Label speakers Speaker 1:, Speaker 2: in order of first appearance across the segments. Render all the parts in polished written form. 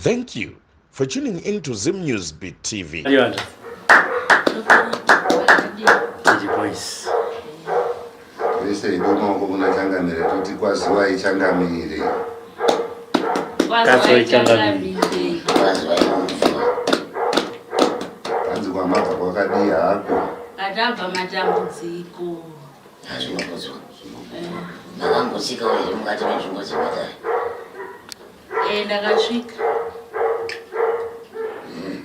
Speaker 1: Thank you for tuning in to Zim News Beat TV.
Speaker 2: Toise ido maoko kuna changamire toti kwaziwai changamire.
Speaker 3: Kwaziwai changamire.
Speaker 4: Kwaziwai kuziwa.
Speaker 2: Hanzi kwamabva kwakadii hako.
Speaker 3: Atabva matambudziko.
Speaker 4: Hazvinokudzwa. Makambotsikawo here mukati menzvimbo dzematare?
Speaker 3: Eh, ndakasvika.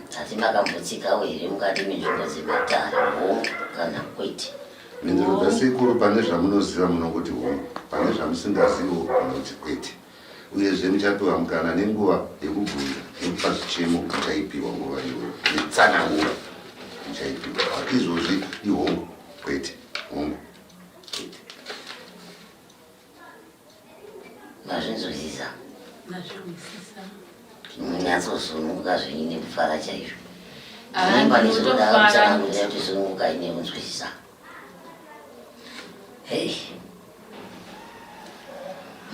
Speaker 4: Tati makambotsikawo here mukati menzvimbo dzematare? Hongu kana kwete?
Speaker 2: Mhinduro dzasekuru pane zvamunoziva munongoti hongu, pane zvamusingaziviwo munoti kwete. Uyezve muchapiwa mukana nenguva yekubvunza nekupa zvichemo muchaipiwa nguva iyoyo netsanangura muchaipiwa. Izvozvi ihongu kwete, hongu kwete.
Speaker 4: Mazvinzwisisa?
Speaker 3: Ndazvinzwisisa.
Speaker 4: Munyatsosununguka zvenyu nekufara chaizvo.
Speaker 3: Ah,
Speaker 4: Imba nezvinoda
Speaker 3: ndinotofara.
Speaker 4: kutsanangurira kuti sunungukai nekunzwisisa. Hey.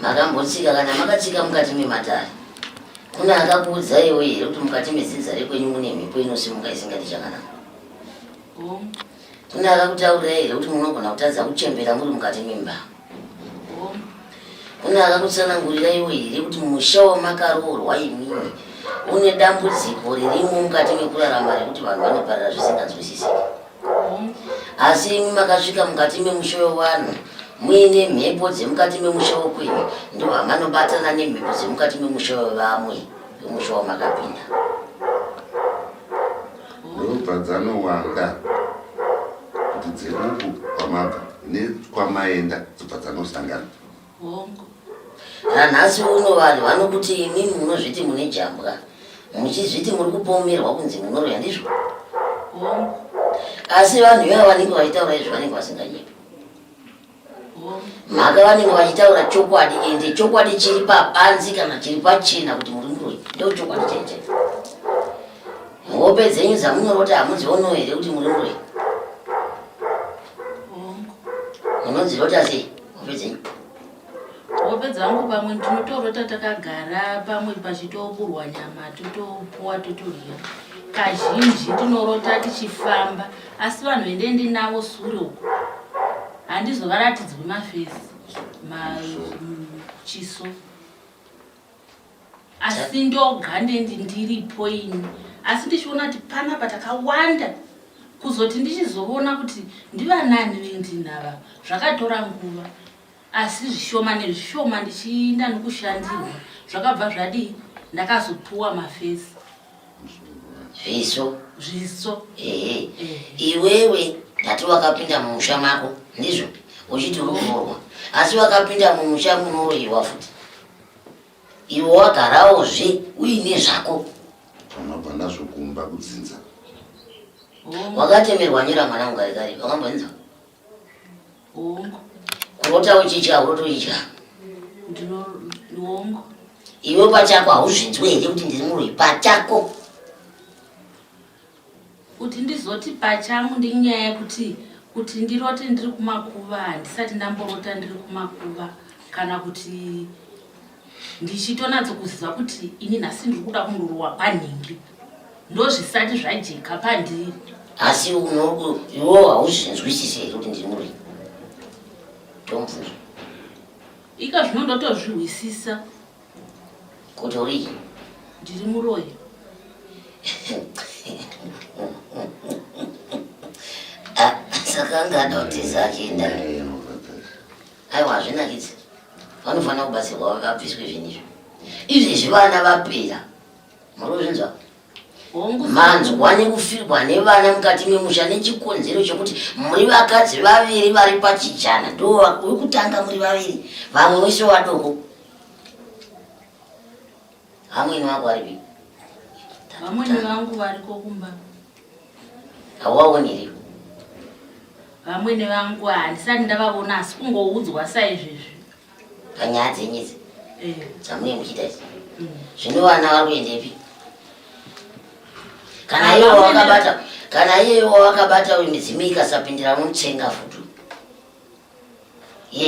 Speaker 4: Makambotsika kana makatsika mukati mematare. Kune akakuudzaiwo here kuti mukati medzinza rekwenyu mune mhepo inosimuka isingadi chakanaka?
Speaker 3: Hongu.
Speaker 4: Kune akakutaurirai here kuti munogona kutadza kuchembera muri mukati memba? Kune akakutsananguriraiwo here kuti musha wamakaroorwa imimi une dambudziko ririmo mukati mekurarama rekuti vanhu vanoparira zvisinganzwisisiki? Asi imi makasvika mukati memusha wevanhu muine mhepo dzemukati memusha wekwenyu ndohamanobatana nemhepo dzemukati memusha wevamwe vemusha wamakapinda.
Speaker 2: Ndobva dzanowanda kuti dzeuku kwamabva nekwamaenda dzobva dzanosangana.
Speaker 3: Hongu.
Speaker 4: Nanhasi uno vanhu vanokuti imimi munozviti mune jambwa muchizviti muri kupomerwa kunzi munoroya ndizvo?
Speaker 3: Hongu.
Speaker 4: Asi vanhu ivava vanenge vachitaura izvi vanenge vasinganyepi. Mhaka vanenge vachitaura chokwadi ende chokwadi chiri pabanzi kana chiri pachena kuti muri muroyi ndo chokwadi chaicho. Hope dzenyu dzamunorota hamudzionewo here kuti muri muroyi? Munodzirota sei hope dzenyu?
Speaker 3: Hope dzangu pamwe tinotorota takagara pamwe pachitoburwa nyama totopuwa totodya. Kazhinji tinorota tichifamba asi vanhu vende ndinavo sure uko handizovaratidzwi mafesi machiso asi ndoga ndendi ndiripo ini asi ndichiona kuti panapa takawanda kuzoti ndichizoona kuti ndivanani vendinava zvakatora nguva Asi zvishoma nezvishoma ndichiinda nokushandirwa zvakabva zvadii ndakazopuwa mafesi.
Speaker 4: Zviso.
Speaker 3: Zviso.
Speaker 4: Ehe. Iwewe ndati wakapinda mumusha mako ndizvo uchiti uri kuroorwa asi wakapinda mumusha munoroyiwa futi iwe wagarawozve uine zvako.
Speaker 2: Unobva nazvo kumba kudzinza.
Speaker 4: Wakatemerwa nyora mwanangu kare kare wakambonzwa?
Speaker 3: Hongu.
Speaker 4: Kurota uchidya urota uchidya.
Speaker 3: Ndino hongu.
Speaker 4: Iwe pachako hauzvinzwe here kuti ndiri muroyi pachako?
Speaker 3: Kuti ndizoti pachangu ndinyaya yekuti kuti ndirote ndiri kumakuva handisati ndamborota ndiri kumakuva kana kuti ndichitonatso kuziva kuti ini nhasi ndiri kuda kundorowa kwanhingi ndozvisati zvajeka pandiri
Speaker 4: asi iwo hauzvinzwisisi here kuti ndiri muroyi tomubvunzo
Speaker 3: ika zvino ndotozvihwisisa
Speaker 4: kuti uri
Speaker 3: ndiri muroyi
Speaker 4: ah, saka anga ada kutiza achienda Aiwa hazvinakidzi vanofanira kubatsirwa vabviswe zvinhu izvo. Izvezvi vana vapera muri kuzvinzwa manzwa nekufirwa nevana mukati memusha nechikonzero chekuti muri vakadzi vaviri vari pachijana ndo wekutanga muri vaviri vamwe wese vadoko Vamwene vako varipi?
Speaker 3: Vamwene vangu variko kumba.
Speaker 4: Hauvaoni here?
Speaker 3: Vamwene vangu handisati ndavavona asi kungoudzwa saizvezvi.
Speaker 4: Panyaya dzenyu idzi eh. dzamunenge muchiita idzi mm. zvino vana vari kuendepi? Kana iye wakabata kana iye wakabata uyu midzimu ikasapindira unotsenga futu.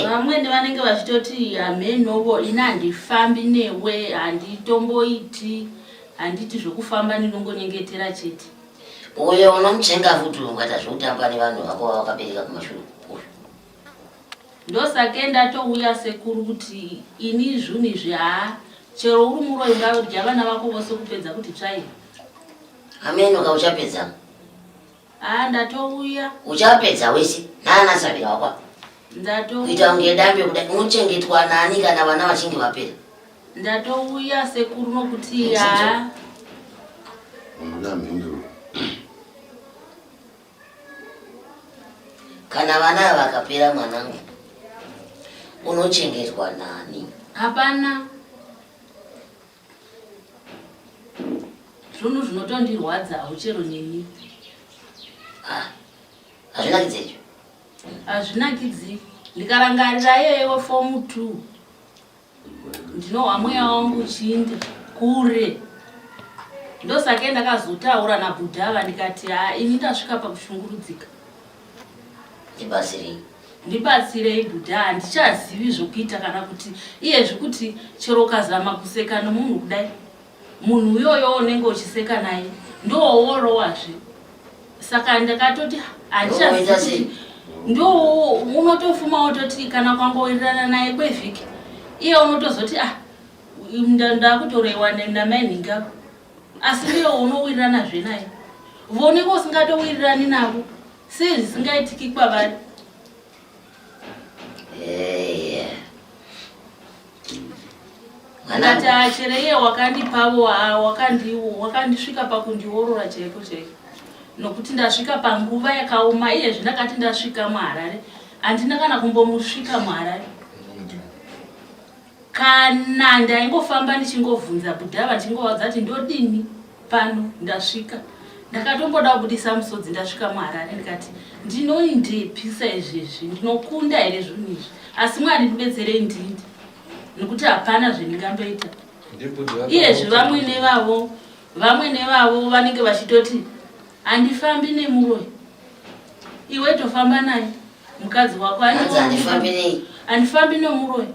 Speaker 3: Vamwene vanenge vachitoti hamhenovo ini handifambi newe handitomboiti Handiti zvekufamba ndinongonyengetera chete.
Speaker 4: Uyo unomutsenga futi ungaita zvekutamba nevanhu vako vawakabereka kumashure uyu.
Speaker 3: Ndosake ndatouya sekuru kuti ini zvunhu izvi haa chero uri muroyi ungadya vana vako vose kupedza kuti tsvai.
Speaker 4: Hameno ka uchapedza.
Speaker 3: Haa ndatouya.
Speaker 4: Uchapedza wese nana Sabira wako.
Speaker 3: Ndatouya.
Speaker 4: Kuita kunge dambe kudai unochengetwa nani kana vana vachinge vapera.
Speaker 3: Ndatouya sekuru nokuti haa.
Speaker 2: Unoda mhinduro.
Speaker 4: Kana vana vakapera mwanangu unochengetwa nani?
Speaker 3: Hapana. Zvinhu zvinotondirwadzawo chero neni.
Speaker 4: Ah, hazvinakidzi izvo.
Speaker 3: Hazvinakidzi. Ndikarangarira iyoyo wefomu 2 ndinohwa mweya wangu uchiinda kure. Ndosake ndakazotaura nabhudha ava ndikati haa ini ndasvika pakushungurudzika.
Speaker 4: Ndibatsirei.
Speaker 3: Ndibatsirei bhudha handichazivi zvokuita kana kuti iyezvi kuti chero ukazama kuseka nomunhu kudai munhu uyoyo unenge uchiseka naye ndoworowazve saka ndakatoti handichazivi ndo unotofuma wototi kana kwangowirirana naye kwevhiki iye unotozoti ah ndakutorewa namai nhingi asi ndiye unowirirana naye vonenge usingatowirirani navo sei zvisingaitiki kwavari Ndati achere iye wakandipavo wakandisvika pakundiorora chaiko chaiko nokuti ndasvika panguva yakaoma iyezvi ndakati ndasvika muharare handina kana kumbomusvika muharare Kana ndaingofamba ndichingovhunza bhudha vachingovaudza kuti ndodini pano ndasvika. Ndakatomboda kubudisa musodzi ndasvika muHarare ndikati ndinoindepi saizvezvi ndinokunda here zvinhu izvi asi Mwari ndibetserei ndindi nekuti hapana zvendingamboita. Iyezvi vamwene vavo vamwene vavo vanenge vachitoti handifambi nemuroyi iwe tofamba naye mukadzi wako handifambi nomuroyi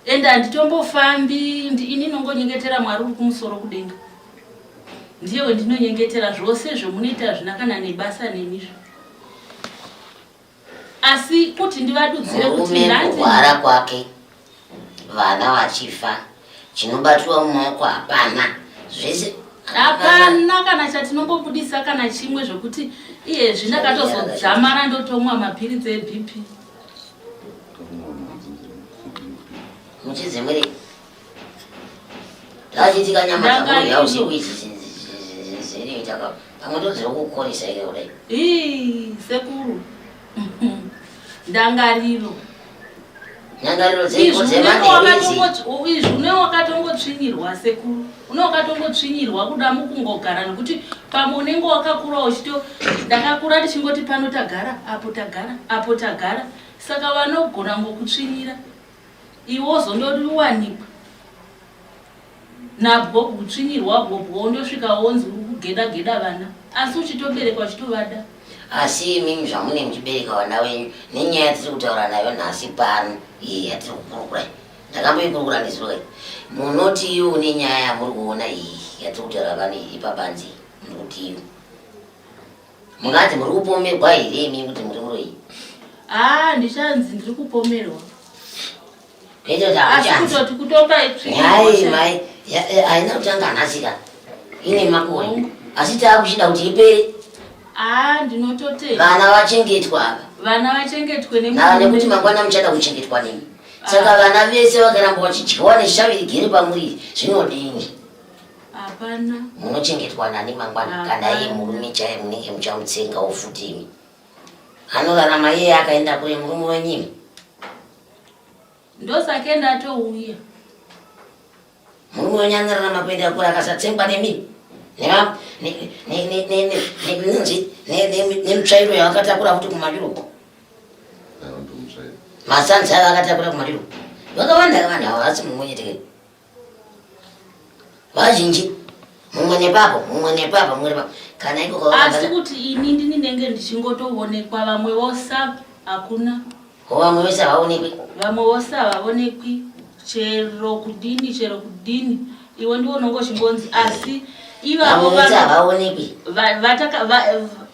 Speaker 3: ende handitombofambi ini nongonyengetera mwari uri kumusoro kudenga ndiye wendinonyengetera zvose zvomunoita hazvina kana nebasa nenizvo asi kuti ndivadudzire kuti
Speaker 4: kurwara kwake vana vachifa chinobatwa mumaoko hapana zvese
Speaker 3: hapana kana chatinombobudisa kana chimwe zvekuti iyezvi ndakatozodzamara ndotomwa mapiritsi ebp
Speaker 4: muchizemwere tachitika nyama dzakurya usiku idzi zinoita pamwe ndodziri kukoresa ike kudai
Speaker 3: ii sekuru ndangariro
Speaker 4: ndangariro dzeiko
Speaker 3: izvi une wakatongotsvinyirwa sekuru une wakatongotsvinyirwa kuda mukungogara nekuti pamwe unenge wakakura uchito ndakakura tichingoti pano tagara apo tagara apo tagara saka vanogona ngokutsvinyira iwe wozondowanikwa nabwo kutsvinyirwa bwobwo wondosvika wonzi uri kugeda geda vana asi uchitoberekwa uchitovada.
Speaker 4: Asi imimi zvamune muchibereka vana venyu nenyaya yatiri kutaura nayo nhasi pano iyi yatiri kukurukura iyi ndakamboikurukura nezuro kai munoti iwo nenyaya yamuri kuona iyi yatiri kutaura pano iri pabanzi iyi muri kuti iyo munganzi muri kupomerwa here imi kuti muri muroyi?
Speaker 3: Haa ndichanzi ndiri kupomerwa.
Speaker 4: Asi
Speaker 3: kutoti kutopa
Speaker 4: Nhai mai haina kutanga nhasi ka ine makore asi taakuchida kuti ipere.
Speaker 3: Ah ndinototenda.
Speaker 4: Vana vachengetwa ava.
Speaker 3: Vana vachengetwe
Speaker 4: nekuti mangwana muchada kuchengetwa nemi. Saka ah. vana vese vakaramba vachidyiwa neshavi rigere pamuri zvinodini?
Speaker 3: Hapana.
Speaker 4: Munochengetwa nani mangwana kana iye murume chaiye munenge muchamutsengawo futi imi. Anorarama iye akaenda kure murume wenyu imi.
Speaker 3: Ndosake ndatouya.
Speaker 4: Murume wenyu anorarama kuenda kure akasatsengwa nemi nemitsvairo yavakatakura futi kumashure uko masanzi ayo akatakura kumashure uko vakawanda vanhu ava havasi mumwe chete vazhinji mumwe nepapo mumwe nepapo mumwe nepapo kana iko
Speaker 3: asi kuti ini ndini ndenge ndichingotoonekwa vamwe vose hakuna
Speaker 4: vamwe vese havaonekwi
Speaker 3: vamwe vose havaonekwi chero kudini chero kudini. Iwe ndiwe unonge uchingonzi asi ivavo
Speaker 4: havaonekwi.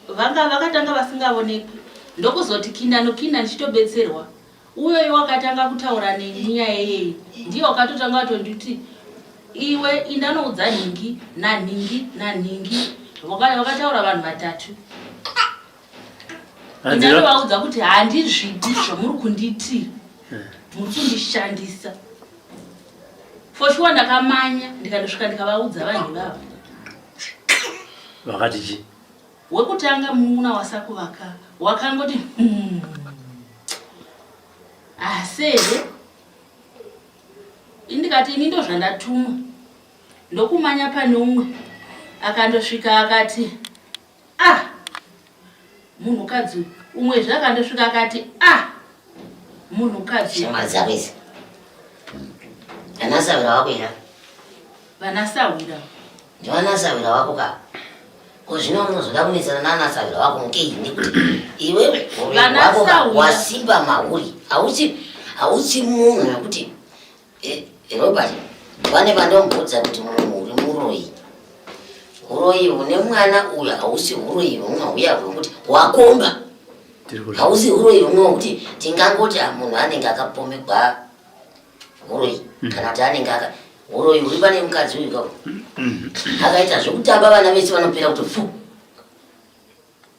Speaker 3: Vanga vakatanga vasingavonekwi ndokuzoti kinda nokinda ndichitobetserwa. Uyoyo wakatanga kutaura neni nyaya iyeyi ndiye wakatotanga watonditi iwe indanoudza nhingi nanhingi nanhingi vakataura vanhu vatatu. Ndinovaudza kuti handizvidi zvamuri kunditira, muri kundishandisa. For sure ndakamanya ndikandosvika ndikavaudza vanhu ivava.
Speaker 5: Vakati chii?
Speaker 3: Wekutanga munun'una waSakuvaka wakangoti Asi here? Ini ndikati ini ndozvandatumwa. Ndokumanya pane umwe akandosvika akati ah munhukadzi uyu umwezve akandosvika akati ah munhukadzi
Speaker 4: Shamwari dzako idzi. Ana sahwira wako here?
Speaker 3: Vana sahwira.
Speaker 4: Ndivana sahwira wako ka. Ko zvino unozoda kunetsana nana sahwira wako ngei nekuti iwewe
Speaker 3: Vana
Speaker 4: wako ka
Speaker 3: sahwira.
Speaker 4: wasimba mauri. Hausi hausi munhu wekuti Eh, Robert, pane vandomboudza kuti munhu uri muroyi. Uroyi hune mwana uyu hausi uroyi humwe huya hwekuti wakomba. Hausi uroyi humwe hwekuti tingangoti ah, munhu anenge akapomegwa uroyi hmm. kana kuti anenge aka uroyi huri pane mukadzi uyu kako. Hmm. Akaita zvekutamba vana vese vanopera kuti fu.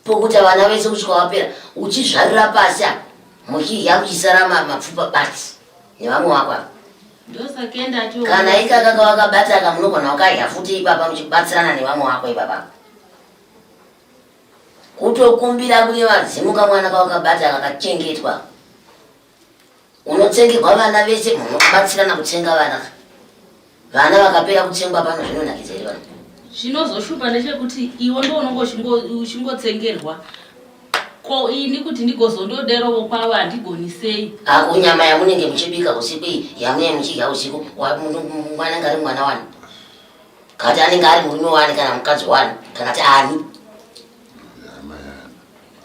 Speaker 4: Pukuta vana vese kusvika wapera uchizvarira pasi apa muchidya muchisara mapfupa basi nevamwe wako apa. Kana ikaka kawakabata aka munogona kukadya futi ipapa muchibatsirana nevamwe wako ipapa. Kutokumbira kune vadzimu kamwana kawakabata kakachengetwa. Unotsengerwa vana vese munobatsirana kutsenga vana. Vana vakapera kutsengwa pano zvinonakidza here vana?
Speaker 3: Chinozoshupa ndechekuti iwe ndo unonge uchingotsengerwa ko ini kuti ndigozondoderovo kwavo handigoni sei?
Speaker 4: Ako nyama yamunenge muchibika usiku iyi yamunenge muchidya usiku mwana anenge ari mwana wani kana kuti anenge ari murume wani kana mukadzi wani kana kuti ani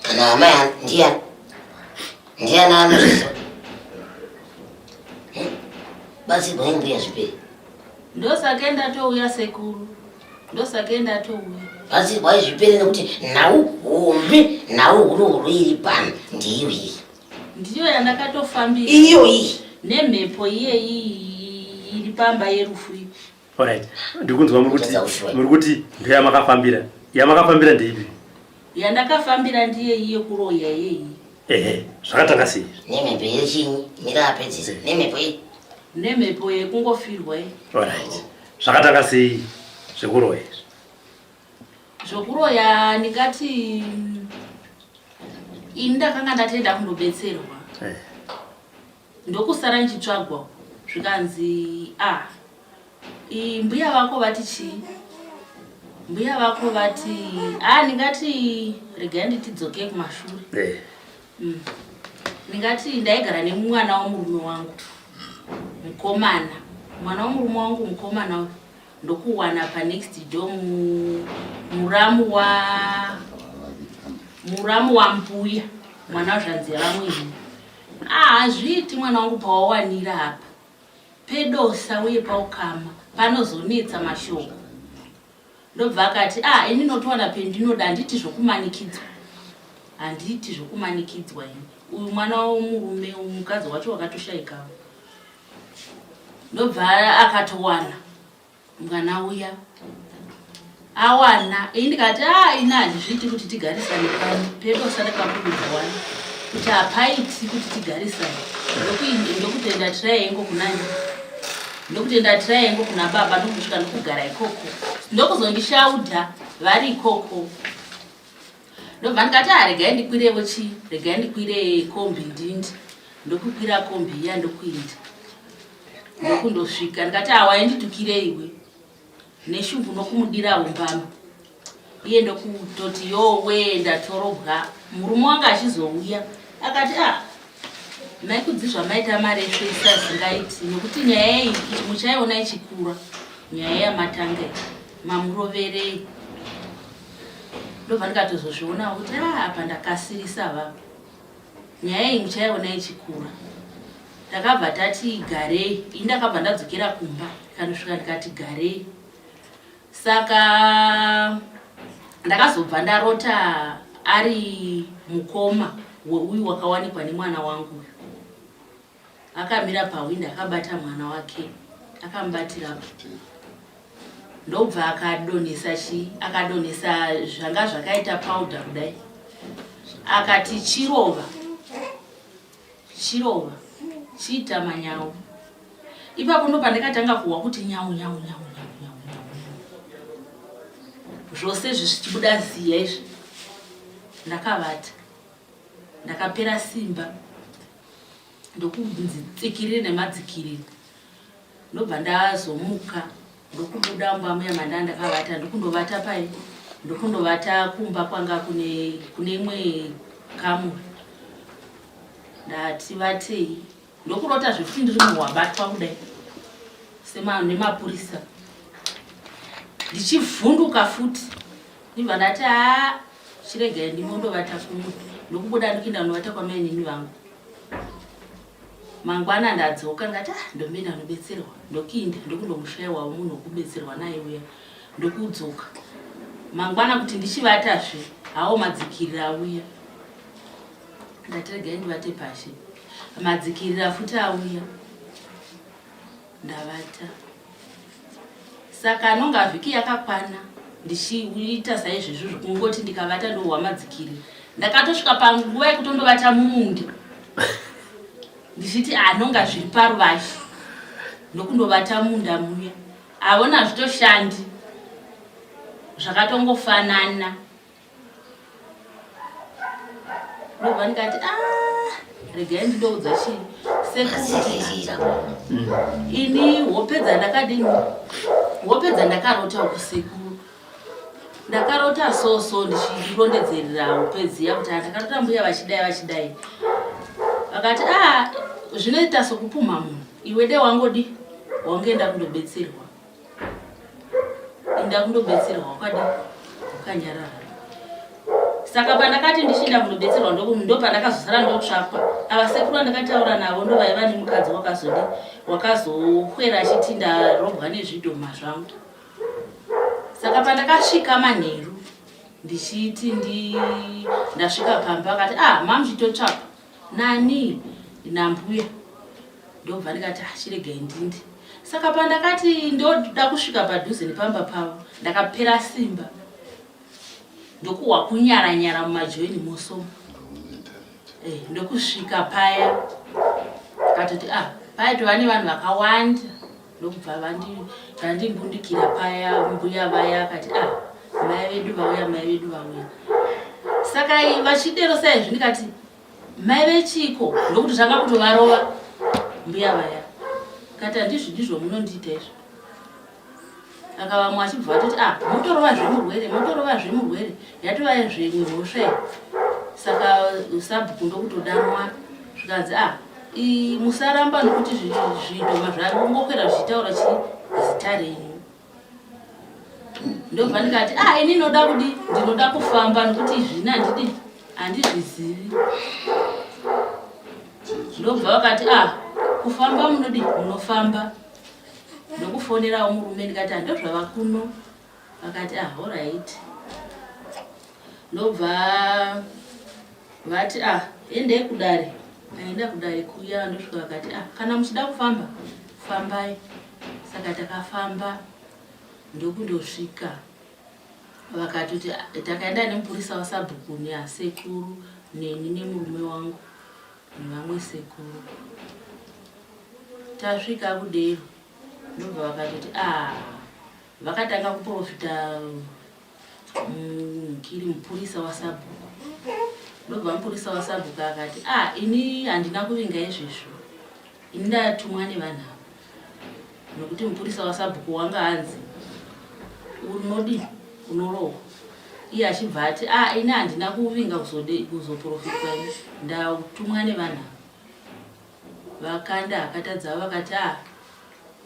Speaker 4: Kana hama yani ndiyani? Ndiyani anozviziva? Hmm? Batsirwai mbuya zviperi.
Speaker 3: Ndosake ndatouya sekuru. Ndosake ndatouya.
Speaker 4: Batsirwai zviperi nekuti nhau hombe nhau huru huru iri pano ndiyo iyi.
Speaker 3: Ndiyo yandakatofambira.
Speaker 4: Iyo iyi.
Speaker 3: Nemhepo iyeyi iri pamba yerufu iyi.
Speaker 5: Alright. Ndikunzwa muri kuti muri kuti ndiyo yamakafambira. Yamakafambira ndeipi?
Speaker 3: Yandakafambira ndiye iye kuroya iyeyi.
Speaker 5: Ehe, zvakatanga sei?
Speaker 4: Nemhepo yechinyi? Mira apedzise. Nemhepo iyi.
Speaker 3: Nemhepo yekungofirwa iyi.
Speaker 5: Alright. Zvakatanga sei zvekuroya izvi?
Speaker 3: Zvekuroya ndingati ini ndakanga ndatenda kundobetserwa. Eh. Ndokusara ndichitsvagwa zvikanzi ah mbuya vako vati chii mbuya vako vati ah ndingati regai nditidzoke kumashure eh. mm. Ndingati ndaigara nemwana wamurume wangu mukomana mwana wamurume wangu mukomana uyu ndokuwana panext door muramu wa muramu wambuya mwana wazvanzi yavamwene Ah, hazviiti mwana wangu pawawanira apa pedosa uye paukama panozonetsa mashoko ndobva akati ah ini notowana pendinoda handiti zvokumanikidzwa handiti zvokumanikidzwa ini uyu mwana womurume mukadzi wacho wakatoshaikawo ndobva akatowana mwana uya awana ini ndikati a ah, ini handizviiti kuti tigarisane pano pedo sane pakuudza wani kuti hapaiti kuti tigarisane ndokutenda tirayengo kunani ndokutenda tirayengo kuna baba ndokusvika ndokugara ikoko ndokuzondishaudha vari ikoko ndobva ndikati ah, regai ndikwirevo chii regai ndikwire kombi ndindi ndokukwira kombi iya ndokuinda ndokundosvika ndikati awa ah, iwe neshungu nokumudirawo mbama iye ndokutoti yowe ndatorobwa murume wanga achizouya akati a ah, maikudzi zvamaita maresve isazingaiti nekuti nyaya iyi muchaiona ichikura nyaya yamatanga iyi mamuroverei ndobva ndikatozozvionawo kuti a ah, apa ndakasirisa vapa Nyaya iyi muchaiona ichikura. Takabva tati garei, ini ndakabva ndadzokera kumba. Ndikanosvika ndikati garei. Saka ndakazobva ndarota ari mukoma weuyu wakawanikwa nemwana wangu uyu. Akamira pahwindo akabata mwana wake akamubatirapo ndobva akadonhesa chii akadonhesa zvanga zvakaita powder kudai akati chirova chirova chiita manyau ipapo ndo pandakatanga kuhwa kuti nyau nyau nyau nyau nyau nyau zvose izvi zvichibuda ziya izvi ndakavata ndakapera simba ndokunzi tsikirire nemadzikiriro ndobva ndazomuka ndokubuda mumba muya mandaa ndakavata ndokundovata pai ndokundovata kumba kwanga kune kune imwe kamuri ndati vatei ndokurota zvekuti ndiri munhu wabatwa kudai sema nemapurisa ndichivhunduka futi ndibva ndati haa chiregai ndimondovata kumwe ndokubuda ndikuenda kunovata kwamainini vangu Mangwana ndadzoka ndikati ah ndombe ndanobetserwa ndokuinda ndokundomushaiwawo munhu wekubetserwa naye uya ndokudzoka mangwana kuti ndichivatazve hawo madzikirira auya ndati regai ndivate pashe madzikirira futi auya ndavata Saka anonga vhiki yakakwana ndichiita saizvezvo zvekungoti ndikavata ndohwa madzikiri. Ndakatosvika panguva yekutondovata mumunda ndichiti anonga zviri paruvazhe ndokundovata munda muya avona zvitoshandi zvakatongofanana ndobva ndikati ah, regai ndindoudza chii sekuru ini hope dzandakadini hope dzandakarota uku sekuru ndakarota so so ndichirondedzerera hope dziya kuti ndakarota mbuya vachidai vachidai vakati a ah, zvinoita sokupumha munhu iwe de wangodi wangoenda kundobetserwa inda kundobetserwa wakadi wakanyarara saka pandakati ndichiinda kundobetserwa ndopandakazosara ndotsvakwa ava sekuru andakataura navo ndovaiva nemukadzi wakazodi wakazokwera achiti ndarobwa nezvidhoma zvangu saka pandakasvika manheru ndichiti ndi ndasvika pamba akati ah mamuchitotsvakwa Nani? Nambuya. Ndobva ndikati ah, chiregai ndinde. Saka pandakati ndoda kusvika padhuze nepamba pavo, ndakapera simba. Ndokuhwa kunyara nyara mumajoini mosomo. Eh, ndokusvika paya. Katoti ah, paya tova nevanhu vakawanda. Ndokubva vandimbundikira paya mbuya vaya akati ah, mai vedu vauya, mai vedu vauya. Saka vachidero saizvi ndikati mai vechiko ndokuti zvanga kutovarova mbuya vaya. Kati handizvi ndizvo munondiita izvo. Aka vamwe vachibva vatoti ah motorova zvemurwere motorova zvemurwere yatova zvemwe mhosva iyi. Saka sabhuku ndokutodanwa zvikanzi ah musaramba nokuti zvidhoma zvangokwera zvichitaura chi zita renyu. Ndobva ndikati ah ini ndinoda kudi ndinoda kufamba nokuti izvi handidi handizvizivi. Ndobva vakati ah kufamba munodi munofamba. Ndokufonerawo murume ndikati handozvava kuno vakati ah horait ndobva vati ah endei kudare aenda kudare kuya ndosvika vakati ah kana muchida kufamba fambai saka takafamba ndokundosvika vakatoti takaenda nemupurisa wasabhuku neasekuru neni nemurume wangu nevamwe sekuru Tasvika kudero ndobva vakatoti ah vakatanga kuprofita mukiri mupurisa wasabhuku ndobva mupurisa wasabhuku akati ah ini handina kuvinga izvezvo ini ndatumwa nevanhu ava nokuti mupurisa wasabhuku wanga hanzi unodii unorohwa iye achibva ati ah ini handina kuvinga kuzoprofitwa ini ndatumwa nevanhu ava Vakanda hakata dzavo vakati ah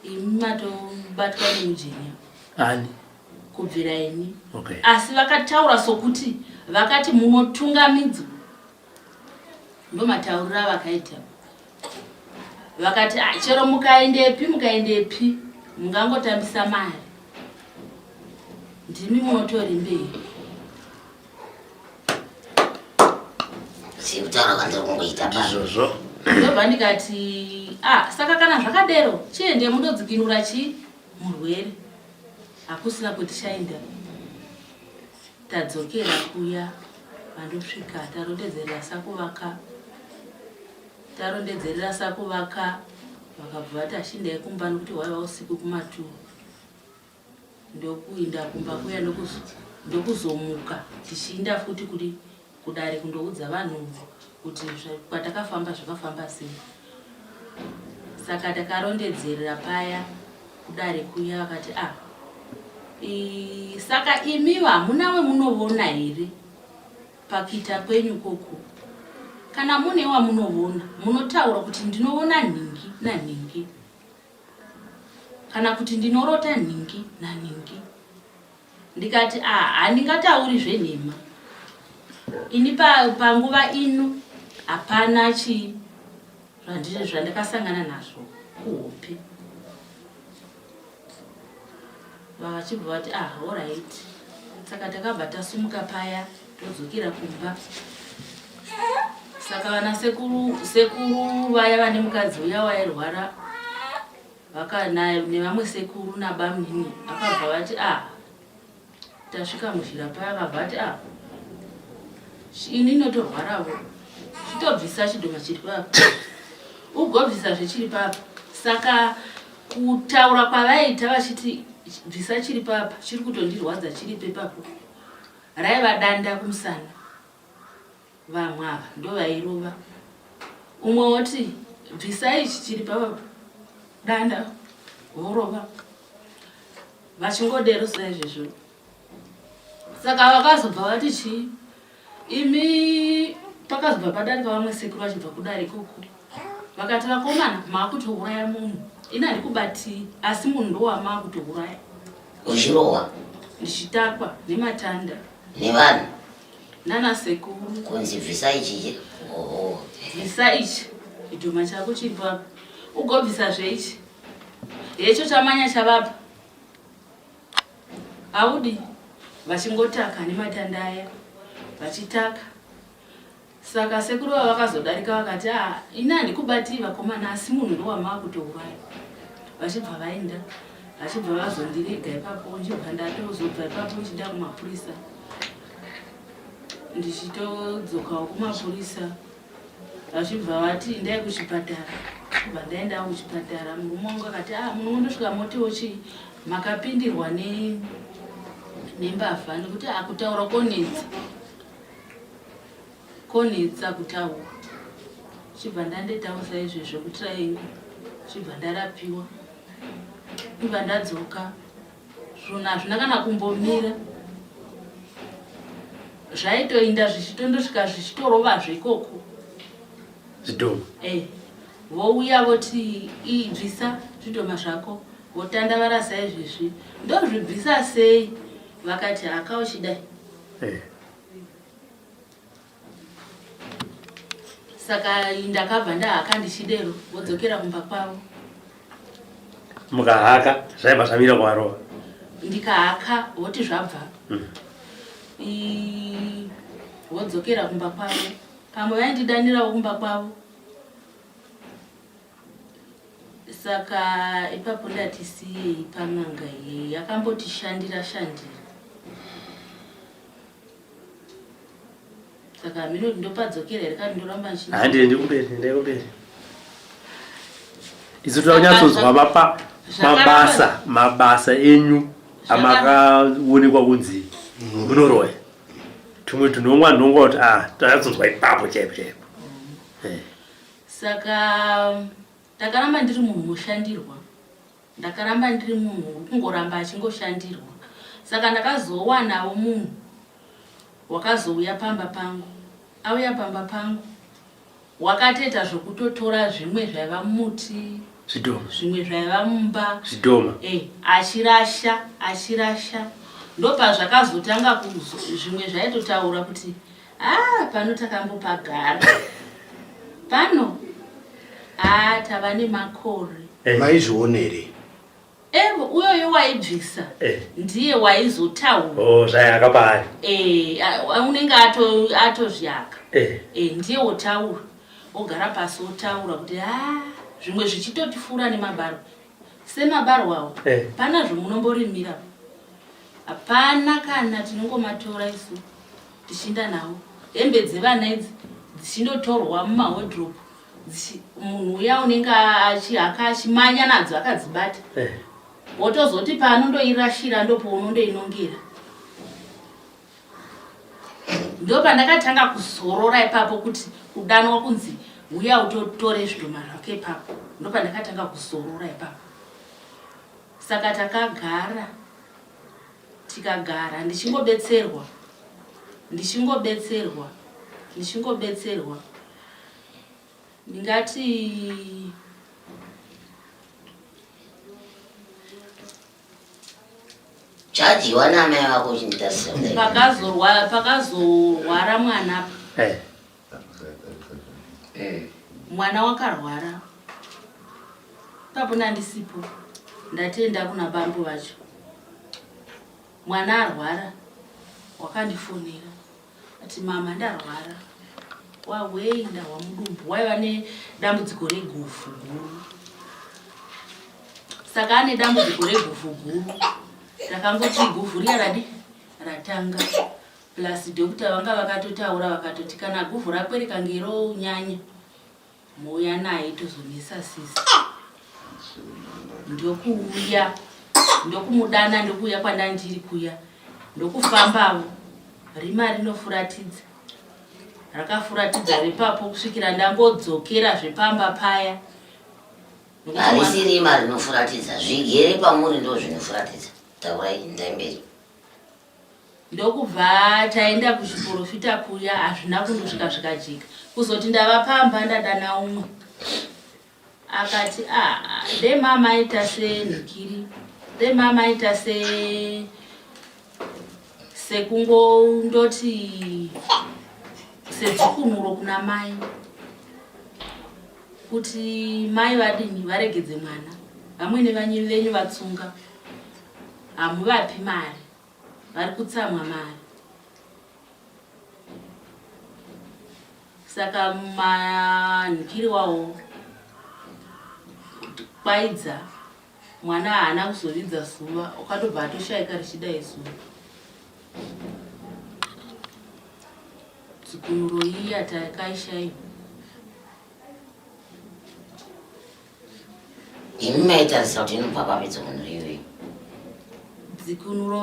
Speaker 3: imi matobatwa nemujenya.
Speaker 5: Ani?
Speaker 3: Kubvira ini.
Speaker 5: Okay.
Speaker 3: Asi vakataura sokuti vakati munotungamidzwa. Ndomatauriro avakaita. Vakati ah, chero mukaendepi mukaendepi. Mungangotambisa mari, ndimi munotori mberi.
Speaker 4: Sekutaura kwandiri kungoita
Speaker 5: pano. Izvozvo.
Speaker 3: Ndobva ndikati ah, saka kana zvakadero chiende mundodzikinura chi murwere. Hakusina kwetichaenda. Tadzokera kuya vandosvika tarondedzerera sakuvaka tarondedzerera sakuvaka vakabva vati ashindai kumba nokuti hwaiva usiku kumaturu ndokuinda kumba kuya ndokuzomuka tichiinda futi kuri kudare kundoudza vanhu kuti kwatakafamba zvakafamba sei saka takarondedzerera paya kudare kuya vakati a ah, saka imiwo hamuna wemunovona here pakuita kwenyu koko kana mune wamunovona munotaura kuti ndinovona nhingi nanhingi kana kuti ndinorota nhingi nanhingi ndikati a ah, handingatauri zvenhema ini panguva ino hapana chii zvandakasangana nazvo kuhope vachibva vati ah orit saka takabva tasumuka paya todzokera kumba saka vana sekuru sekuru vaya vane mukadzi uya wairwara nevamwe sekuru nabamnini akabva vati ah Tasvika muzhira paya akabva ati ah ini inotorwaravo chitobvisa chidhoma chiri papa ugobvisa zvechiri papa saka kutaura kwavaiita vachiti bvisa chiri papa chiri kutondirwadza chiripo ipapo raiva danda kumusana Vamwe ava ndovairova. Umwe woti bvisai ichi chiri pava danda vorova vachingodero saizvezvo. Saka vakazobva vati chii imi pakazobva padarika vamwe sekuru vachibva kudare ikoko vakati vakomana maakutouraya munhu ini handikubatii asi munhu ndowamaakutouraya
Speaker 4: uchirohwa
Speaker 3: ndichitakwa nematanda
Speaker 4: nevanhu
Speaker 3: Nana sekuru.
Speaker 4: Kunzi bvisa ichi.
Speaker 3: Oh. Bvisa ichi. Chidhoma chako chiri papa. Ugobvisa zveichi. Hecho chamanya chavapa. Audi vachingotaka nematanda aya. Vachitaka. Saka sekuru vava vakazodarika vakati ah ini handikubatii vakomana asi munhu ndowamakutouraya. Vachibva vaenda. Vachibva vazondirega ipapo ndichibva ndatozobva ipapo ndichienda kumapurisa. Ndichitodzokawo kumapurisa vachibva vati endai kuchipatara. Ndobva ndaendawo kuchipatara murume wangu akati ah munongondosvika motiwo chii makapindirwa ne nembavha nekuti akutaura konetsa. Konetsa kutaura. Chibva ndandetaurisa izvezvo kutriangle chibva ndarapiwa. Ndibva ndadzoka zvunhu hazvina kana kumbomira. Zvaitoinda zvichitondosvika zvichitorovazve ikoko.
Speaker 5: Zvidhoma.
Speaker 3: Eh. Vouya voti ibvisa zvidhoma zvako votandavara saizvezvi. Ndozvibvisa sei? Vakati haka uchidai.
Speaker 5: Eh.
Speaker 3: Saka ndakabva ndahaka ndichidero vodzokera kumba kwavo.
Speaker 5: Mukahaka zvaibva zvamira kuvarova.
Speaker 3: Ndikahaka voti zvabva. Vodzokera kumba kwavo. Pamwe vaindidanirawo kumba kwavo. Saka ipapo ndati siyei pan'anga iyeyi yakambotishandira shandira. Saka hameno kuti ndopadzokera here kana ndoramba ndichi
Speaker 5: Handiendi kumberi, endai kumberi. Isu toda kunyatsonzwa mapa mabasa mabasa enyu amakaonekwa kunzi munoroya. Tumwe tunongwa nhongwa kuti ah tanyatsonzwa ipapo chaipo chaipo. Eh.
Speaker 3: Saka ndakaramba ndiri munhu unoshandirwa. Ndakaramba ndiri munhu uri kungoramba achingoshandirwa. Saka ndakazowanawo munhu wakazouya pamba pangu. Auya pamba pangu wakatoita zvokutotora zvimwe zvaiva mumuti
Speaker 5: zvidhoma
Speaker 3: zvimwe zvaiva mumba
Speaker 5: zvidhoma
Speaker 3: eh, achirasha achirasha ndopazvakazotanga zvimwe zvaitotaura kuti Ah, pano takambopagara pano ah, tava nemakore
Speaker 5: eh.
Speaker 6: Maizvionere?
Speaker 3: Evo uyoyo waibvisa
Speaker 5: Eh.
Speaker 3: ndiye waizotaura.
Speaker 5: Oh, zvayaka paari.
Speaker 3: Eh, unenge atozviaka.
Speaker 5: Eh.
Speaker 3: Eh, ndiye wotaura. Ogara pasi otaura kuti ah, zvimwe zvichitotifura nemabarwa. Semabarwa awo.
Speaker 5: Eh.
Speaker 3: Pana zvomunomborimira. Hapana kana tinongomatora isu tichinda nawo. Hembe dzevana idzi dzichindotorwa mumawardrobe. Munhu uya unenge achihaka achimanya nadzo akadzibata.
Speaker 5: Eh.
Speaker 3: Wotozoti paanondoirashira ndopounondoinongera. Ndopandakatanga kuzorora ipapo kuti kudanwa kunzi uya utotore zvidhoma zvako ipapo. Ndopandakatanga kuzorora ipapo. Saka takagara tikagara ndichingobetserwa ndichingobetserwa ndichingobetserwa ndingati
Speaker 4: chadyiwa naamai vako uchinditarisa kudai.
Speaker 3: Pakazorwa pakazorwara mwana
Speaker 5: Eh.
Speaker 3: Mwana wakarwara ipapo ndandisipo ndatenda kuna bambo vacho mwana arwara wakandifonera ati mama ndarwara wawei ndahwa mudumbu waiva nedambudziko regufu guru saka ane dambudziko regufu guru takangoti guvhu riya radi ratanga plus doctor vanga vakatotaura vakatoti kana guvhu rakwe rikange ronyanya mouya naye tozomisa sisi ndokuuya ndokumudana ndokuuya kwandandiri kuya ndokufambavo rima rinofuratidza rakafuratidza repapo kusvikira ndangodzokera zvepamba paya
Speaker 4: Harisi rima rinofuratidza, zvigere pamuri ndo zvinofuratidza. Taurai, endai mberi.
Speaker 3: Ndokubva taenda kuchiporofita kuya hazvina kundosvika zvikajeka. Kuzoti ndava pamba ndadana umwe akati ah, dai mama aita senhikiri dai mama aita se sekungondoti sedzikunuro kuna mai kuti mai vadini varegedze mwana vamwene vanyu venyu vatsunga hamuvapi mari vari kutsamwa mari saka manhikiri wawo kwaidza mwana haana kuzovidza zuva ukatobva atoshaika richidai zuva Dzikunuro iya takaishaiwa.
Speaker 4: Imi maitarisa kuti inobva papi dzikunuro iyoyo?
Speaker 3: Dzikunuro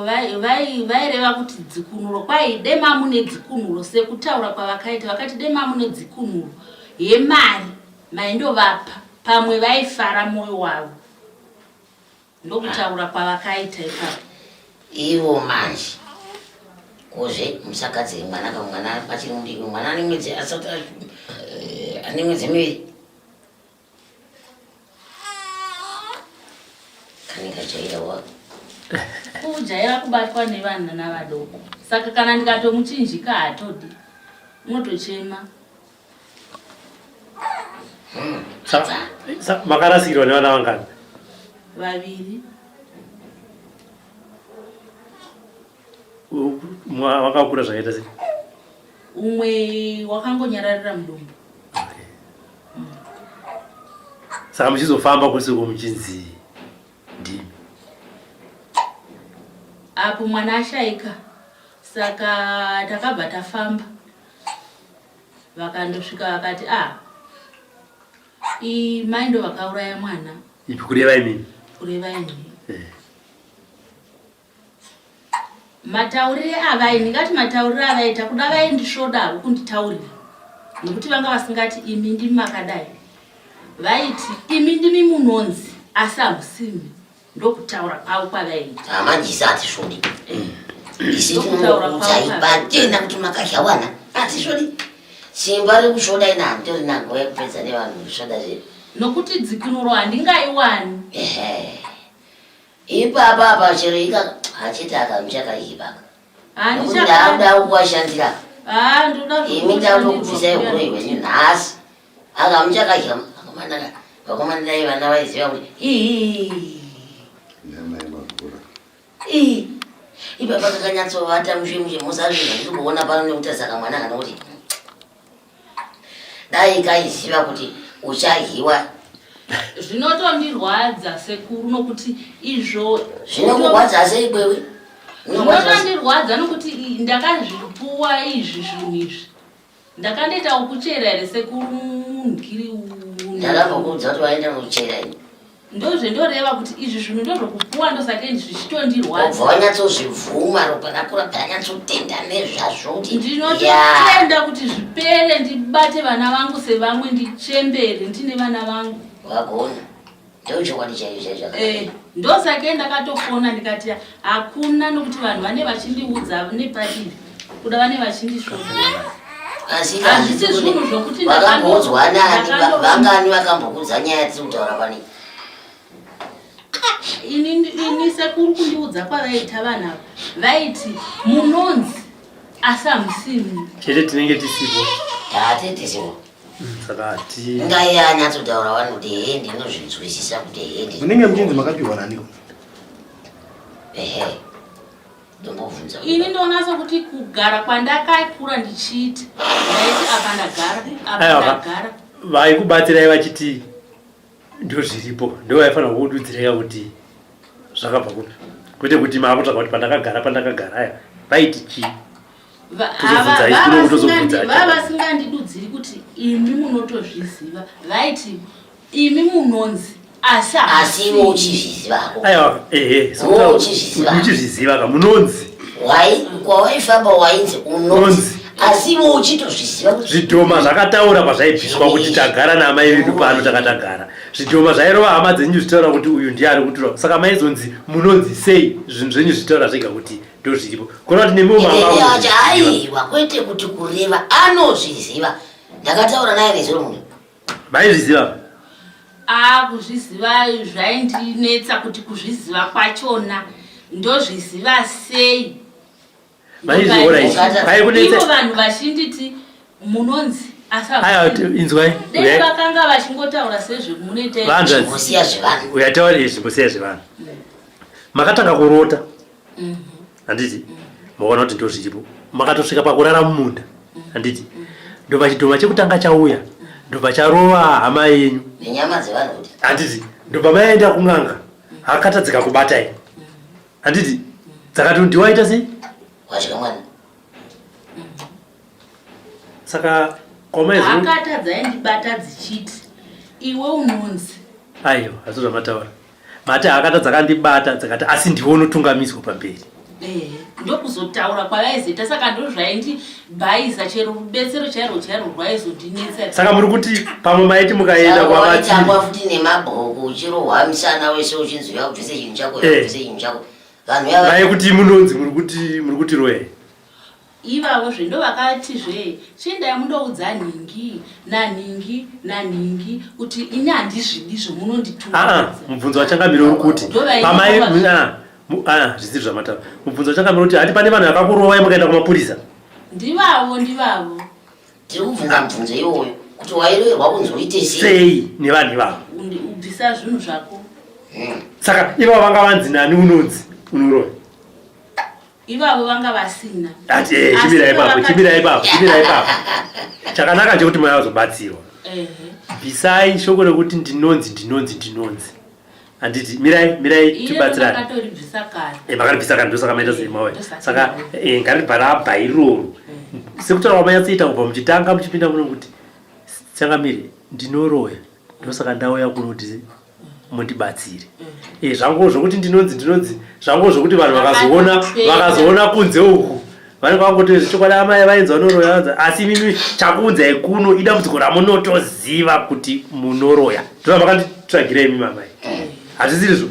Speaker 3: vaireva kuti dzikunuro kwai dema mune dzikunuro sekutaura kwavakaita vakati dema mune dzikunuro yemari maindovapa pamwe vaifara mwoyo wavo. Ndokutaura kwavakaita ipapo.
Speaker 4: Ivo manje kozve musagadzire mwana ka mwana achiri mudiki mwana ane mwedzi asati eh, ane mwedzi miviri kanenge ajaira wa
Speaker 3: kujaira kubatwa nevana vadoko saka kana ndikatomuchinjika hatodi unotochema
Speaker 5: Makarasikirwa nevana vangani?
Speaker 3: Vaviri.
Speaker 5: Wakakura zvakaita sei?
Speaker 3: Umwe wakangonyararira mudumbu.
Speaker 5: Saka muchizofamba kwese uko muchinzi ndimi.
Speaker 3: Apo mwana ashaika saka takabva tafamba. Vakandosvika vakati ah mai ndo vakauraya mwana.
Speaker 5: Ipi kureva imimi?
Speaker 3: Kureva imimi. Eh. Mataurire avai ndingati mataurire avaita kuda vaindisvodavo kunditaurira nekuti vanga vasingati imi ndimi makadai vaiti imi ndimi munonzi asi hamusimi Ndokutaura kwavo kwavaiita.
Speaker 4: Hamajisa hatisvodi. Isi tinokuudzai pachena kuti makadya wana hatisvodi. Simba rekusvoda ina handitorina nguva yekupedza nevanhu kusvoda zvedu.
Speaker 3: Nokuti dzikinuro handingaiwani.
Speaker 4: Ehe. Ipapa apa chero ika hachete akamuchakaipaka. Nokuti ndakuda kuwashandira.
Speaker 3: Ah, ndoda
Speaker 4: Imi ndakutokubvisai huroyi hwenyu nhasi. Akamuchakadya akomana vakomana dai vana vaiziva kuti ii.
Speaker 2: Nyama yemagora.
Speaker 4: Ii, ipapa kakanyatsovata mushe mushe musazvi zvandiri kuona pano nekutarisa kamwana kana kuti dai kaiziva kuti uchadyiwa.
Speaker 3: Zvinotondirwadza sekuru nokuti izvo
Speaker 4: zvinokurwadza sei kwewe?
Speaker 3: Zvinotondirwadza nokuti ndakazvipuwa izvi zvinhu izvi. Ndakandoita wokuchera here sekuru munhikiri
Speaker 4: Ndakambokuudza kuti waenda kuchera ini.
Speaker 3: Ndozvendoreva kuti izvi zvinhu ndozvokupuwa ndosaka ini zvichitondirwadza.
Speaker 4: Wobva wanyatsozvibvuma ropa rako rabva ranyatsotenda nezvazvo kuti
Speaker 3: ndinototenda kuti zvipere ndibate vana vangu sevamwe ndichembere ndine vana vangu.
Speaker 4: Wagona. Ndochokwadi chaizvo chaizvo.
Speaker 3: Eh, ndosake ndakatofona ndikati hakuna nokuti vanhu vane vachindiudza nepadivi kuda vane vachindisvota.
Speaker 4: Asi
Speaker 3: hazvisi zvinhu zvokuti
Speaker 4: vakamboudzwa nani vangani vakambokuudza nyaya tiri kutaura pani?
Speaker 3: Ini ini sekuru kundiudza kwavaita vanhu ava vaiti munonzi asi hamusimi.
Speaker 5: Chete tinenge tisipo.
Speaker 4: Tate tisipo.
Speaker 5: Saka hati
Speaker 4: Ngai anyatsotaura wani kuti hee ndinozvinzwisisa kuti hee ndi-
Speaker 6: Munenge muchinzi makapiwa naniko?
Speaker 4: Ehe. Ndombobvunza.
Speaker 3: Ini ndoona sokuti kugara kwandakakura ndichiita ndaiti apa ndagara apa
Speaker 5: Aiwa,
Speaker 3: ndagara.
Speaker 5: vaikubatsirai vachiti ndozviripo ndovaifanira kukududziraika kuti zvakabva kupi kwete kuti maakutsvaga kuti pandakagara pandakagara aya vaiti chii
Speaker 3: Vavasingandidudziri kuti imi munotozviziva vaiti imi munonzi asi
Speaker 4: asi iwe uchizviziva hako
Speaker 5: aiwa ehe uchizviziva ka munonzi
Speaker 4: wai kwawaifamba wainzi unonzi asi iwe uchitozviziva
Speaker 5: kuti zvidhoma zvakataura pazvaibviswa kuti tagara naamai vedu pano takatagara zvidhoma zvairova hama dzenyu zvitaura kuti uyu ndiye ari kutura saka maizonzi munonzi sei zvinhu zvenyu zvitaura zvega kuti ndozviripo kona kuti nemiwo
Speaker 4: mama aiwa kwete kuti kureva anozviziva ndakataura naye nezuro munhu
Speaker 5: maizviziva
Speaker 3: a kuzviziva zvaindinetsa kuti kuzviziva kwachona ndozviziva sei
Speaker 5: maizviona
Speaker 3: vanhu vachinditi munonzi
Speaker 5: inzwai
Speaker 3: dai vakanga vachingotaura sezvemunoita
Speaker 4: zvevanhu
Speaker 5: uyataura izvi kusiya zvevanhu makatanga kurota mhm. handiti mm -hmm. makaona kuti ndozviripo makatosvika pakurara mumunda handiti mm -hmm. ndobva chidhoma chekutanga chauya ndobva charova hama yenyu
Speaker 4: nenyama dzevanhu kuti
Speaker 5: handiti ndobva maenda kun'anga hakata dzikakubatai handiti dzakati ndiwaita sei
Speaker 4: wadya mwana
Speaker 5: saka
Speaker 3: kwamaizokata dzaindibata dzichiti iwe unonzi
Speaker 5: aiwa hazvo zvamataura Mati hakata dzakandibata dzakati asi ndiwe unotungamidzwa pamberi.
Speaker 3: Eh, ndokuzotaura kwavaizoita saka ndozvaindibhaiza chero rubetsero chairwo chairwo rwaizondinetsa.
Speaker 5: Saka muri kuti pamwe maiti mukaenda
Speaker 4: kwavatambwa futi nemabhuku uchirohwa misana wese uchinzi uya ubvise chinhu chako eh. ubvise chinhu chako
Speaker 5: vanhu yava kuti munonzi muri kuti muri kuti roye
Speaker 3: Ivavo zve ndovakati zve chiendai mundoudza nhingi nanhingi nanhingi kuti ini handizvidi zvomunonditungamidza.
Speaker 5: Ah, mubvunzo wachangamire uri kuti pamai ah, ah, zvisiri zvamataura. Mubvunzo wachangamire kuti hati pane vanhu vakakurovai mukaenda kumapurisa.
Speaker 3: Ndivavo ndivavo.
Speaker 4: Tiri kubvunza mubvunzo iwoyo kuti wairoverwa kunzi uite
Speaker 5: sei? Sei nevanhu ivavo?
Speaker 3: Ubvisa zvinhu zvako.
Speaker 4: Hmm.
Speaker 5: Saka ivavo vanga vanzi nani unonzi unorova?
Speaker 3: Ivavo vanga vasina.
Speaker 5: Ati eh, chimira ipapo, chimira ipapo, chimira ipapo. Chakanaka chekuti mai vazobatsirwa. Bvisai shoko rekuti ndinonzi ndinonzi ndinonzi. Handiti mirai mirai tibatsirane.
Speaker 3: Makatoribvisa kare.
Speaker 5: Eh, makaribvisa kare ndosaka maita sei mawe. Saka eh, ngaribva rabva iroro. Sekutaura kwamanyatsoita kubva muchitanga muchipinda muno kuti changamire ndinoroya ndosaka ndauya kuno kuti mundibatsire eh, zvangu zvokuti ndinonzi ndinonzi zvangu zvokuti vanhu vakazoona vakazoona kunze uku vanenge vangoti chokwadi amai vainzi vanoroya asi imimi chakuunzai kuno idambudziko ramunotoziva kuti munoroya ndova makanditsvagira imi mamai hazvisirizvo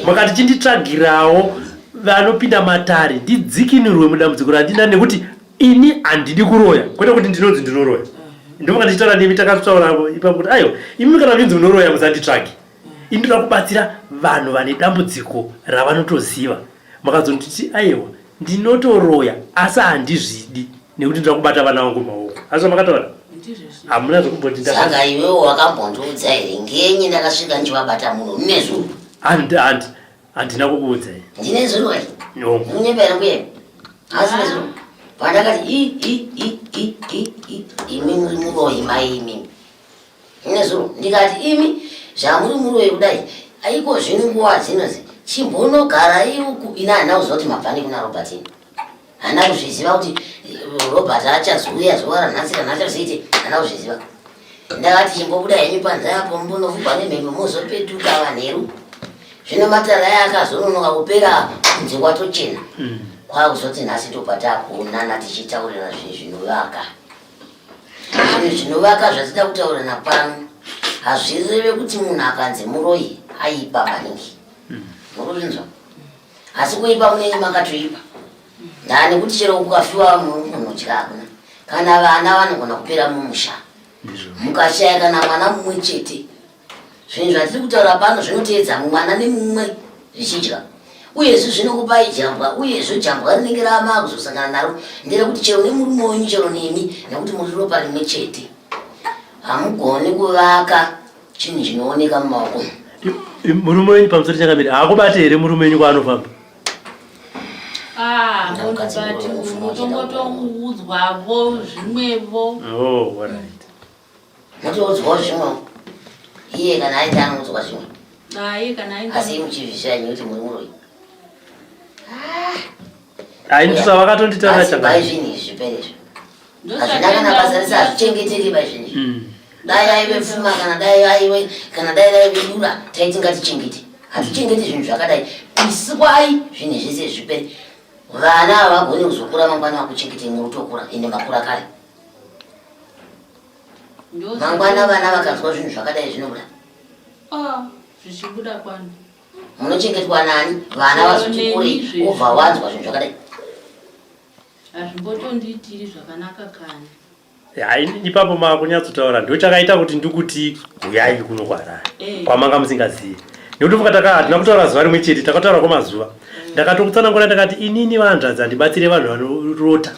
Speaker 5: makati chinditsvagirawo vanopinda matare ndidzikinurwe mudambudziko randina nekuti ini handidi kuroya kwete kuti ndinonzi ndinoroya ndofunga ndichitaura nemi takatotaura ipapo kuti aiwa imimi kana muchinzi munoroya musanditsvage ini ndoda kubatsira vanhu vane dambudziko ravanotoziva makazonditi aiwa ndinotoroya asi handizvidi nekuti ndoda kubata vana vangu maoko asi vamakataura hamuna zvekumboti
Speaker 4: saka iwewo wakambondiudza here ngenyi ndakasvika ndichivabata muno nezuro
Speaker 5: handi handi. Handina kukuudzai.
Speaker 4: Ndine zuro kai.
Speaker 5: No.
Speaker 4: Munyepa here mbuya? Asi nezuro. Pandakati i i i i i i imi muri muroyi mai imi. Nezuro ndikati imi zvamuri muroyi kudai aiko zvino nguva dzinozi chimbonogarai uku ini handina kuziva kuti mabva nekuna Robert ini. Handina kuzviziva kuti eh, Robert achazouya zuva ranhasi ranhasi azoite handina kuzviziva. Ndakati chimbobuda henyu panze apo mbonofugwa nemhepo mozopetuka vanheru. Zvino matare aya akazononoka kupera kunze kwatochena. Mm. Kwakuzoti nhasi tobva takuonana tichitaurirana zvinhu zvinovaka. Zvinhu zvinovaka zvatida kutaurirana pano hazvireve kuti munhu akanzi muroyi aipa maningi. Mm. Murikuzvinzwa? Asi kuipa munenge makatoipa. Ndaa nekuti chero kukafiwa munodya hakuna. Kana vana vanogona kupera mumusha. Mukashaya kana mwana mumwe chete. Zvinhu zvatiri kutaura pano zvinoteedza mwana nemumwe zvichidya. Uyezve zvinokupai jambwa uyezve jambwa rinenge rama kuzosangana naro nderekuti chero nemurume wenyu chero nemi nekuti muri ropa rimwe chete. Hamugoni kuvaka chinhu chinooneka mumaoko.
Speaker 5: Murume wenyu pamusoro chakamira haakubate here murume wenyu kwaanofamba?
Speaker 3: Ah, munobati unotongotonguudzwavo zvimwevo.
Speaker 5: Oh, all right.
Speaker 4: Motoudzwawo zvimwe. Iye kana aita anoudzwa zvimwe.
Speaker 3: Ah, iye kana aita.
Speaker 4: Asi muchizvisha nyi kuti muri muroyi.
Speaker 5: Ah, ini tusa vakatonditaura
Speaker 4: chakati. Asi zvinhu izvi zvipere izvi. Hazvina kana basa rese hazvichengeteki ba zvinhu izvi. Mm. Dai aive pfuma kana dai aive kana dai raive dura taiti ngatichengete. Hatichengeti zvinhu zvakadai. Piswai zvinhu zvese zvipere. Vana havagoni kuzokura mangwana vakuchengete muri kutokura ende makura kare. Mangwana vana vakanzwa zvinhu zvakadai zvinobuda.
Speaker 3: Ah, zvichibuda kwani.
Speaker 4: Munochengetwa nani? Vana vazoti kurei wobva wanzwa zvinhu zvakadai.
Speaker 3: Hazvimbotondiitiri zvakanaka kani.
Speaker 5: Hai ipapo makunyatsotaura ndochakaita kuti ndikuti huyai kuno kuHarare eh. kwamanga musingazivi nekuti fuka taka hatina kutaura zuva rimwe chete takataura kwemazuva mm. ndakatokutsanangura ndakati inini vanzvadzi handibatsire vanhu vanorota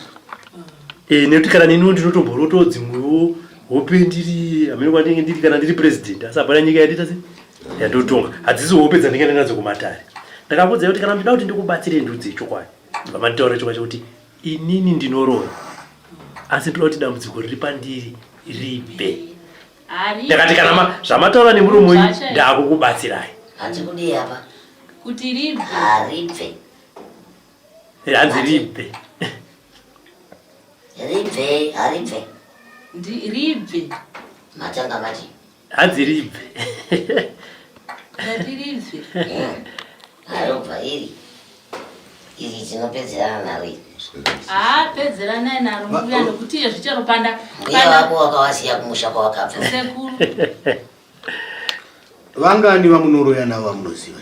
Speaker 5: mm. eh, nekuti kana neniwo ndinotomborotawo dzimwewo hope ndiri hameno kwandinge ndiri kana ndiri president asi hapana nyika yandiita se yandotonga hadzisi hope dzandinge ndinadzo kumatare ndakakuudzai kuti kana ndida kuti ndikubatsire ndudzi yechokwadi Vamanditaura chokwadi chekuti inini ndinoroya asi ndoda kuti dambudziko riri pandiri ribve. Ndakati kana zvamataura nemuromo wenyu ndakukubatsirai.
Speaker 4: Hanzi kudii apa?
Speaker 3: Kuti ribve.
Speaker 4: Haribve.
Speaker 5: Eh, hanzi ribve.
Speaker 4: Ribve, haribve.
Speaker 3: Ribve.
Speaker 4: Matanga mati.
Speaker 5: Hanzi ribve.
Speaker 3: Ndati ribve.
Speaker 4: Arobva iri. Iri tinopedzerana naro iri.
Speaker 3: Haa pedzeranai naro mbuya nokuti iye zvichero panda.
Speaker 4: Mbuya wako wakawasiya kumusha kwawakabva.
Speaker 3: Sekuru.
Speaker 6: Vangani vamunoroya navo vamunoziva?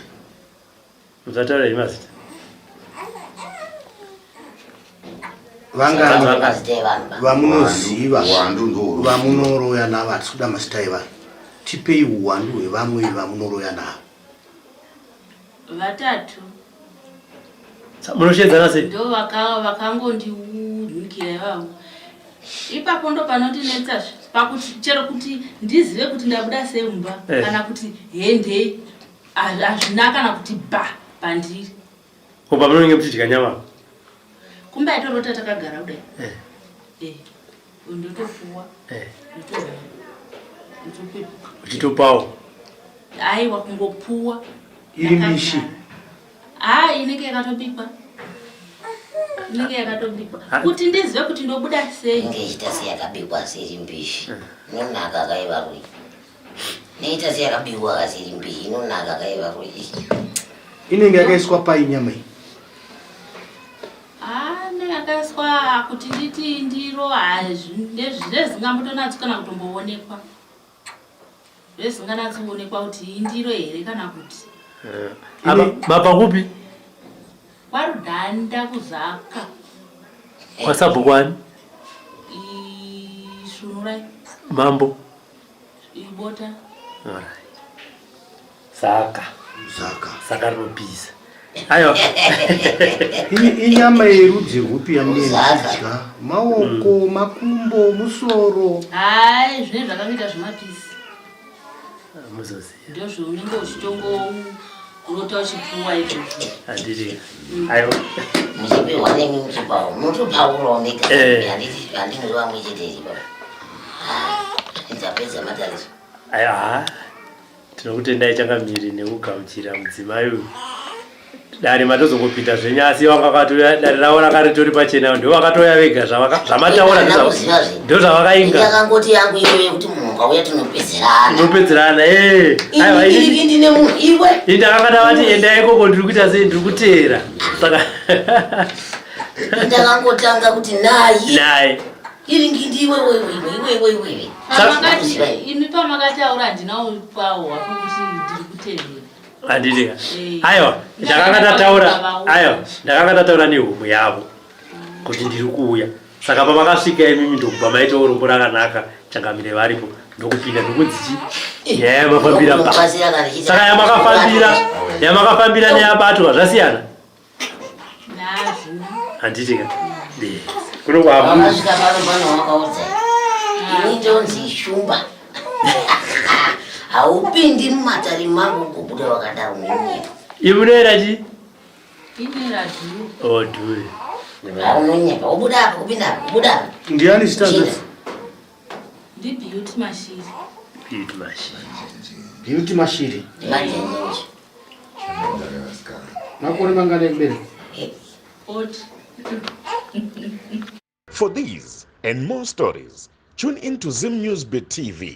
Speaker 5: Musataura henyu mazita.
Speaker 6: Vangani vamunoziva vamunoroya navo hatisi kuda mazita evanhu. Tipei huwandu hwevamwe vamunoroya navo.
Speaker 3: Vatatu.
Speaker 5: Munoshedzana sei?
Speaker 3: Ndo vakangondiunikira ivavo. Ipapo ndo panondinetsa pakuti chero kuti ndizive kuti ndabuda sei mumba eh. kana kuti hendei hazvina kana kuti ba pandiri.
Speaker 5: Ko pamunenge muchidya nyama?
Speaker 3: Kumba yatorota takagara kudai. Eh. Eh. Ndotopuwa.
Speaker 5: Eh. Uchitopawo?
Speaker 3: Aiwa kungopuwa.
Speaker 6: Iri mbishi.
Speaker 3: Ah, inenge yakatobikwa. Inenge yakatobikwa. Kuti ndizive kuti ndobuda sei.
Speaker 4: Inge ichiita seyakabikwa seri mbishi. Inonaka kaiva rui. Neita seyakabikwa kaseri mbishi inonaka kaiva rui.
Speaker 6: Inenge yakaiswa pai nyama iyi?
Speaker 3: Ah, neyakaiswa kuti nditi ndiro ndezvingambotonatsi kana kutomboonekwa. Zvezinganatsi kuonekwa kuti indiro here kana kuti.
Speaker 5: Eh, apa mabva kupi?
Speaker 3: KwaRudhanda kuZaka.
Speaker 5: Kwasabhuku ani?
Speaker 3: Svunurai.
Speaker 5: Mambo.
Speaker 3: Ibota.
Speaker 5: Alright. Zaka.
Speaker 6: Zaka.
Speaker 5: Zaka rinopisa. Aiwa.
Speaker 6: Inyama yerudzi rwupi yamunenge muchidya? Maoko, mm. makumbo, musoro.
Speaker 3: Hai, zvinenge zvakaita zvemapisi.
Speaker 5: Muzoziva.
Speaker 3: Ndozvaunenge uchitongo Urota uchipuwa izvozvo.
Speaker 5: Handiti. Aiwa.
Speaker 4: Muchipiwa nemi muchipawo. Munotopaurawo mega.
Speaker 5: Eh.
Speaker 4: Handiti handiti vamwe chete here baba. Ah, Ndapedza matariso.
Speaker 5: Aiwa. ha. Tinokutendai changamire nekugamuchira mudzimai uyu. Dare matozongopinda zvenyu asi vanga vakatouya dare ravo rakaritori pachena ndo vakatouya vega zvamataura ndo zvavakainga.
Speaker 4: Yakangoti yangu iyoyo yekuti munhu ukauya tinopedzerana.
Speaker 5: Tinopedzerana eh. Aiwa
Speaker 4: ini ndine munhu iwe.
Speaker 5: Ini ndakanga ndavati endai ikoko ndiri kuita sei ndiri kuteera. Saka
Speaker 4: ndakangotanga kuti nayi.
Speaker 5: Nayi.
Speaker 4: Iri ngindi iwe iwe iwe iwe iwe iwe.
Speaker 3: Imi pamakataura handina upawo hwako kuti ndiri kutevera.
Speaker 5: Handiti ka? Eh. Aiwa, ndakanga ndataura, aiwa, ndakanga ndataura nehomwe yavo kuti ndiri kuuya. Saka pamakasvika imimi ndokubva maita urombo rakanaka, changamire varipo ndokupinda ndokunzi chi eh, nyaya yamafambira pa. Saka yamakafambira, yamakafambira neyabatwa zvasiyana. Handiti ka? Kuno kwa
Speaker 4: Wakasvika pano pano wakaudza. Ini ndonzi Shumba. Haupindi mumatare mangu kubuda wakadaro unonyepa.
Speaker 5: Imunoera chi?
Speaker 3: Inera dhu.
Speaker 5: Oh, dhu.
Speaker 4: Unonyepa. Ubuda apa, kupinda apa, ubuda apa.
Speaker 6: Ndiani zita nzvadzi?
Speaker 3: Ndi Beauty Mashiri.
Speaker 5: Beauty Mashiri.
Speaker 6: Beauty Mashiri.
Speaker 4: Ndimanjenjenje.
Speaker 6: Makore mangani ekubereka?
Speaker 3: 40.
Speaker 1: For these and more stories, tune in to Zim News Bit TV.